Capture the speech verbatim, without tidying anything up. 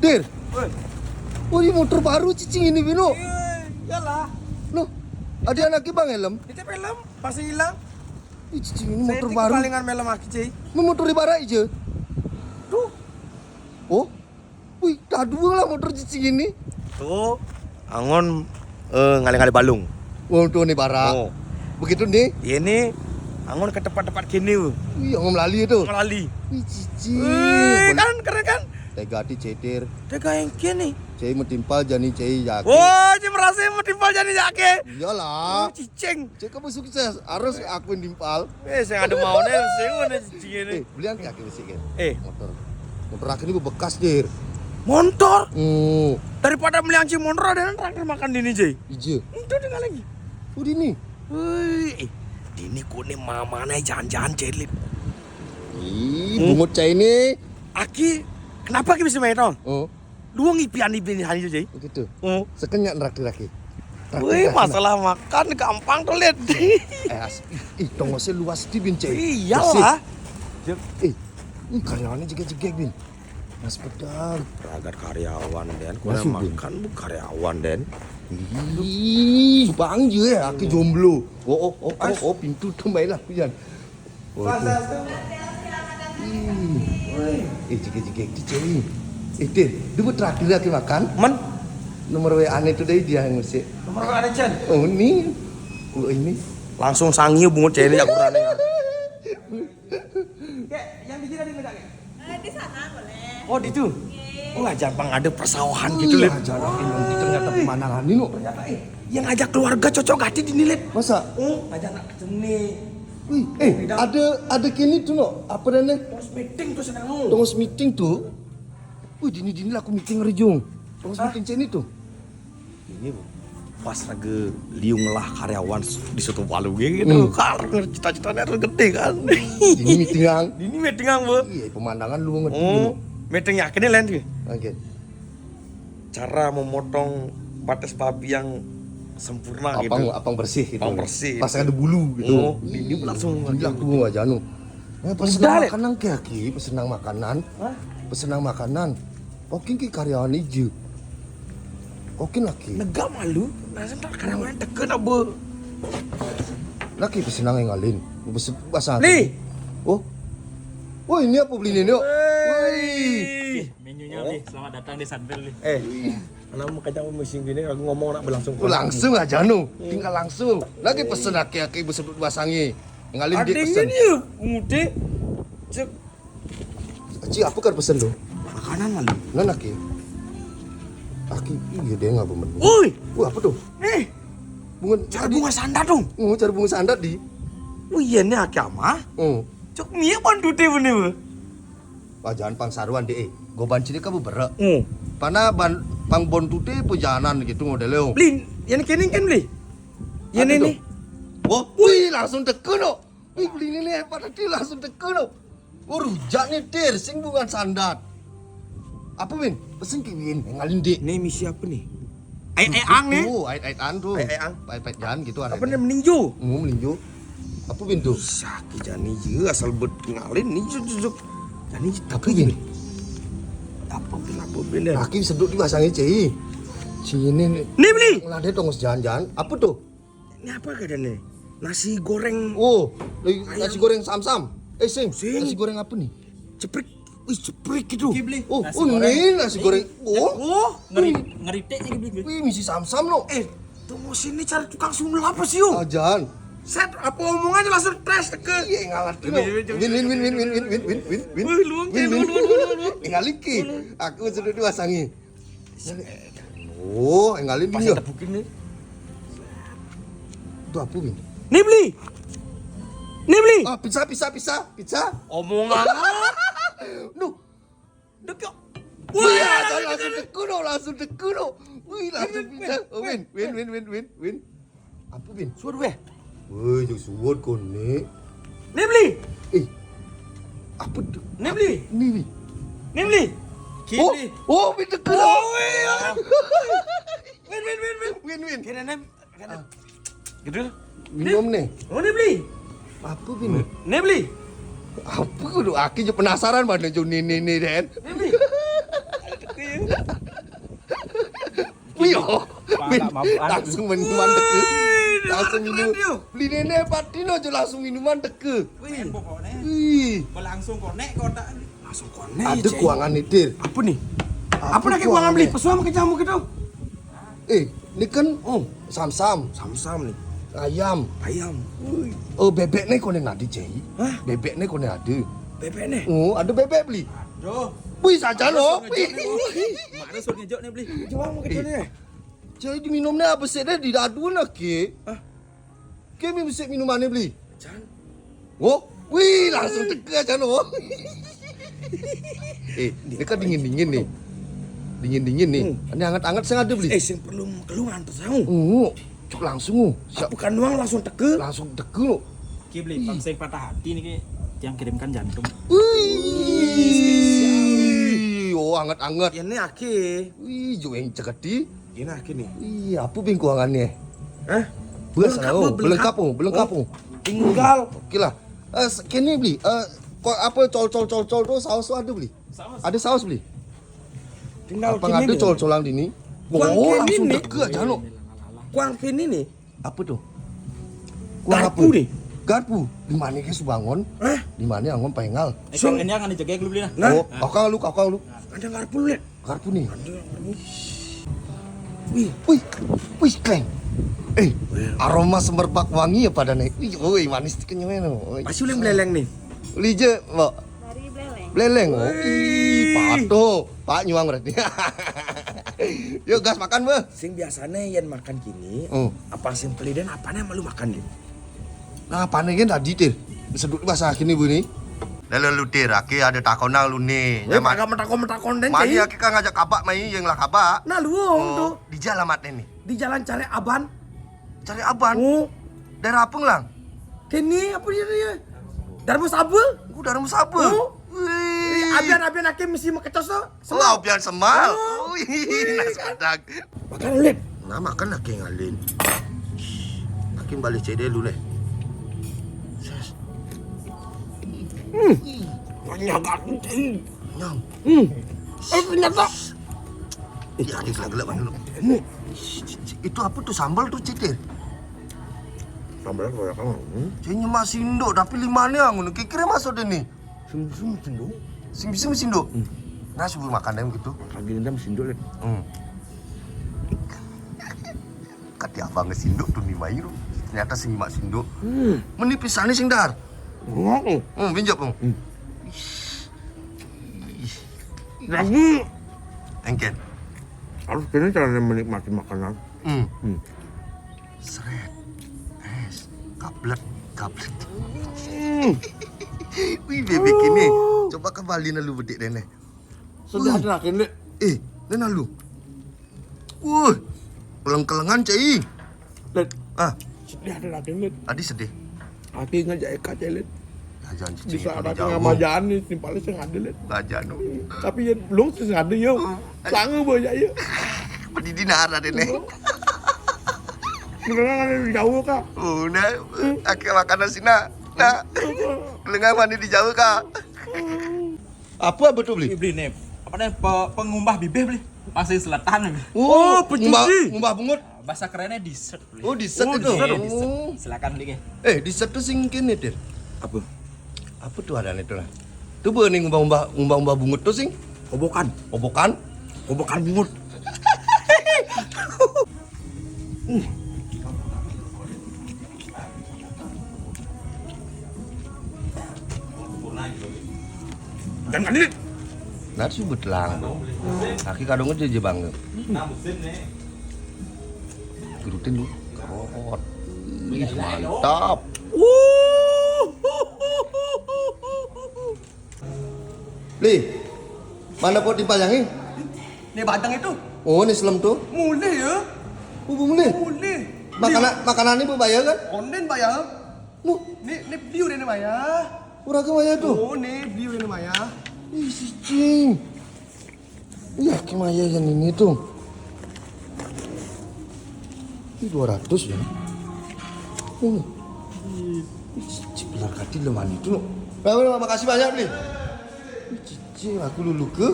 Dir. Woi. Wih, motor baru cicing ini, Bino. Iya, iyalah. Loh, ada anak Bang helm? Itu helm, masih hilang. Ih, cicing ini motor baru. Palingan helm aki, Cai. Ini motor ibarat aja. Tuh. Oh. Wih, tak dua lah motor cicing ini. Tuh, angon eh, ngalih-ngalih balung. Oh, tuh nih barak. Oh. Begitu nih. Ini angon ke tempat-tempat kini. Wih, angon melali itu. Melali. Wih, cicing. Wih, kan keren kan? Tega hati cetir. Tega yang kini. Cai mau timpal jani cai jake. Oh, cai merasa mau timpal jani jake. Iyalah. Oh, cicing. Cai kamu sukses, harus aku yang timpal. Eh, saya ada mau nih, saya mana cicing ini. Eh, belian kaki besi kan? Eh. Motor. Motor aku ini bekas, Dir. Montor? Hmm. Daripada meliang cai montor ada yang terakhir makan di ini, Jai. Ije. Itu dengan lagi. Oh, di ini. Wih, eh, di ini kok nih mamane jangan-jangan celit. Ih, bungut cai ini. Aki, kenapa kita bisa main tong? Oh. Luang ipian ipian hari itu, Jai. Begitu. Oh. Sekenyak nerak laki. Wih, masalah makan gampang tuh, Lid. Eh, as, ih, ih, tongosnya luas di bin, Cai. Iyalah. Bersih. Eh, ini karyawannya juga jegek bin. Mas Pedang. Ragat karyawan, Den. Kurang makan bu karyawan, Den. Ih, bang je ya, aku jomblo. Oh, oh, oh, oh, oh, pintu tuh main lah, hujan. Waduh. Ih, jika-jika itu cewek. Eh, Tin, dulu terakhir lagi makan. Men? Nomor W A itu dari dia yang ngusik. Nomor W A Cen? Oh, ini. Oh, ini. Langsung sangi bungut cewek ini jagurannya. Kek, yang di sini ada nggak, Kek? Eh, di sana boleh. Oh, di itu? Oh, aja bang ada persawahan gitu, Lid. Aja lagi nanti ternyata pemandangan ini, loh. Ternyata, eh, yang ajak keluarga cocok hati di ini, Lid. Masa? Oh, aja anak kecil nih. Wih, eh, ada, ada kini tuh, no. Apa dan nih? Terus meeting tuh senang lu. Terus meeting tuh. Wih, dini-dini lah aku meeting hari Jung. Terus meeting cini tuh. Ini pas lagi liung lah karyawan di Soto Palu gitu. Hmm. Kan cita-citanya harus gede kan. Ini meeting ang. Ini meeting ang, Bu. Iya, pemandangan lu ngerti. Oh, meeting yakin nih, Len. Oke. Cara memotong batas babi yang sempurna gitu. Apang, apang bersih gitu. Apang bersih. Pas ada bulu gitu. Oh, ini langsung. Ini aku aja anu. Eh, pesenang makanan ke aki, pesenang makanan. Hah? Pesenang makanan. Oke ki karyawan ije. Oke laki. Nega malu, nasa tak karyawan teken apa? Laki pesenang yang ngalin. Bes-, bahasa. Li. Oh. Oh, ini apa beli ini, yuk? Woi. Menunya, Li. Selamat datang di Sunbell, Li. Eh. Anak mau kacang mesin gini, aku ngomong nak berlangsung. Oh, langsung aja, nu. Tinggal langsung. Lagi pesen aki-aki besedut basangi. Ngalin dia pesen. Adanya dia, mudik. Cek. Ci, apa kan pesen tu? Makanan lalu. Nan aki. Aki, iya dia nggak bemen. Woi. Wah, apa tu? Eh. Bunga cara bunga sandat dong. Oh, cara bunga sandat di. Oh iya, ni aki ama. Oh. Cok mie pon tute bene. Pajan pang saruan deh. Goban ciri kamu berek. Hmm. Pana ban pang bon tute pejanan gitu modele. Beli, yang kini kan beli. Yang ini. Oh, wih, langsung teke no. Wih, beli ini nih hebat tadi, langsung teke no. Oh, rujak nih, Dir, sing bungan sandat. Apa, Win? Pesen ke Win, yang ngalin dik. Ini misi apa nih? Ai ai ang nih. Oh, ai ai ang tu. Ai ai ang. Ai ai jan gitu. Apa nih meninju? Mau meninju. Apa pintu? Sakit jani je asal bet ngalin ni juk juk. Jani tapi gini. Apa kenapa bener? Laki seduk di basangnya cei. Sini nih. Nih beli. Ngelade tongos jalan-jalan. Apa tuh? Ini apa keadaan nih? Nasi goreng. Oh, nasi goreng sam-sam. Eh, sing. Nasi goreng apa nih? Ceprik. Wih, ceprik gitu. Oh, oh, ini nasi goreng. Oh, ngeri ngeritek nih beli. Wih, misi sam-sam lo. Eh, Tunggu sini cari tukang sulap apa sih, yo? Ajan. Set, apa omongannya langsung tes ke? Iya, ngalah tuh. Win, win, win, win, win, win, win, win, win, win. Wih, luang, luang, luang, luang, luang. Tinggal iki. Aku sudah dua sangi. Oh, tinggal ini. Pas ya. Tepukin nih. Itu apa, Win? Nih beli. Nih beli. Ah, pizza, pizza, pizza, pizza. Omongan. Duh. Dek yo. Wih, langsung, langsung tekuno, langsung tekuno. Wih, langsung pindah. Oh, win, win, win, win, win. Apa, Win? Suwud weh. Wih, jauh suwud kau ni. Ni beli. Eh, apa tu? Ni beli. Ni beli. Ni beli. Oh, oh, pindah ke. Oh, win. Win, win, win, win. Win, win. Kena nem. Gitu. Minum nih. Oh, ni beli. Apa, Win? Ni beli. Apa kudu aki je penasaran mana jo ni ni ni den. Ni beli. Agak mabuk anak. Langsung minuman teka. Langsung minum. Beli nenek pati no je langsung minuman teka. Wih. Pokoknya. Wih. Langsung konek kotak. Langsung konek. Ada kuangan ni, Tir. Apa ni? Apa lagi kuangan beli? Pesuam ke jamu gitu. Eh, ni kan, oh, sam-sam. Sam-sam ni. Ayam. Ayam. Wih. Oh, bebek ni kau ni ada, Cai. Hah? Bebek ni kau ni ada. Bebek ni? Oh, ada bebek beli. Aduh. Wih, saja lo. Mana suruh ngejok ni beli? Jawab mau kejok ni. Jadi diminum ni apa sih dah di dadu nak ke? Hah? Ke minum sih minuman ni beli? Jan. Oh, wih, langsung teka aja lo. Eh, ni kan dingin-dingin ni. Dingin-dingin ni. Hmm. Ini hangat-hangat saya ada beli. Eh, sing perlu keluar tu tahu. Oh, cuk langsung. Oh. Siap. Apa kan doang langsung teka? Langsung teka lo. Oke, beli pang sing patah hati ni ke, yang kirimkan jantung. Wih, oh hangat-hangat. Ini ake. Wih, jueng ceketi. Ini ake ni. Iya, apa bingkuangannya? Hah? Belengkap, oh, belengkap, oh, belengkap, oh. Tinggal. Oke lah. Eh, kini beli. Eh, kok apa col col col col tu saus tu ada beli? Saus. Ada saus beli? Tinggal apa kini ada ni. Col-colan di ni? Kuang oh, kini langsung ni. Deket aja lo. Kuang kini ni. Apa tu? Kuang garpu apa? Ni. Garpu. Di mana ke subangon? Hah? Di mana angon pengal? Eh, kalau ini akan dijaga dulu beli nah. Nah. Oh, kau lu, kau lu. Ada garpu ni. Garpu ni. Ada garpu. Wih, wih, wih, Kleng. Eh, aroma semerbak wangi apa dah ni? Wih, oi, manis kenyal ni. Pasti uleng beleleng ni. Lije, Mbok. Dari Beleleng. Beleleng, oh. Ih, patuh. Pak nyuang berarti. Yuk, gas makan, Beh. Sing biasanya yang makan kini, hmm. Apa sing peliden apa nih malu makan ni? Nah, apa nih kan tadi, Tir? Sedut bahasa kini, Bu, ni. Lalu lu, Tir, aki ada takonan lu ni. Weh, agak metakon-metakon dan mani aki kan ngajak kabak main yang lah kabak. Nah, lu tu. Di jalan mat ni. Di jalan cari aban. Cari aban? Oh. Daerah apa lang? Kini apa dia dia? Darmo Sabel? Oh, Darmo Sabel. Oh. Wih. Abian-abian akhir mesti makecos tu. Semal. Oh, biar semal. Oh. Wih, nas kadang. Makan lip. Nah, makan lagi ngalin. Makin balik cedek dulu deh. Ses. Hmm. Banyak kan. Nyam. Hmm. Eh, ternyata. Ih, ya, ini gelap-gelap mana lu? Ini. Itu apa tu sambal tu, Citir? Sambal apa ya, Kang? Hmm? Saya nyemak sindok, tapi lima ni, ngono. Kira-kira masuk dia ni. Sing bisa sindok. Sing bisa sindok? Hmm. Nah, subuh makan dia gitu. Lagi nendam sindok, Lek. Hmm. Kati abang sindok tu ni mai tu. Ternyata sing mak sindok. Hmm. Meni pisang ni sing dar. Hmm. Hmm, pinjam, hmm. Hmm. Lagi. Engken. Harus kena cara menikmati makanan. Hmm. Hmm. Seret. Es. Kaplet. Kaplet. Hmm. Wih, bebek ini. Oh. Coba kembali lalu bedik deh, nih. Sedih hati nakin, Lek. Eh, dan lalu. Wuh, keleng-kelengan, Cai. Lek. Ah. Sedih hati nakin, Lek. Adi sedih. Hati ngajak Eka, Cai, Lek. Bisa ada tengah majaan ni, timpalnya sing ada, Lek. Majaan, oh. Tapi ya, belum sing ada, yo. Oh. Sangat banyak, yo. Pedidi nara deh, nih. Beneran ada di jauh, Kak. Oh, nah. Hmm. Akhir makanan sini, nah. Nah. Beneran mana di jauh, Kak. Apa, apa tu beli? Beli ni. Apa ni? Pe-, pengumbah bibir beli. Pasir Selatan beli. Oh, pencuci. Ngumbah, ngumbah bungut. Bahasa kerennya dessert beli. Oh, dessert itu. Dessert, dessert. Oh. Silakan beli ke. Eh, dessert tu sing kene, Tir. Apa? Apa tu ada ni tu lah? Tu apa ni ngumbah-umbah, ngumbah-umbah bungut tu sing? Obokan. Obokan? Obokan bungut. Hmm. Jangan kan ini. Nah, tu betelang tu. Aki kadung aja je bang tu. Gerutin dulu. Kerot. Ih, mantap. Li, mana pot di payang ni? Ni batang itu. Oh, ni selem tu. Mulih ya. Oh, mulih. Mulih. Makanan, makanan ni berbayar kan? Online bayar. Lu? Ni, ni view dia ni bayar. Orang ke bayar tu? Oh, ni view dia ni bayar. Ih, si Cing. Iya, ke maya yang ini tu. Ini dua ratus ya. Ini. Ih, si Cing bilang kati lemah ni tu. Baik, baik, makasih banyak, Bli. Ih, si Cing, aku dulu ke.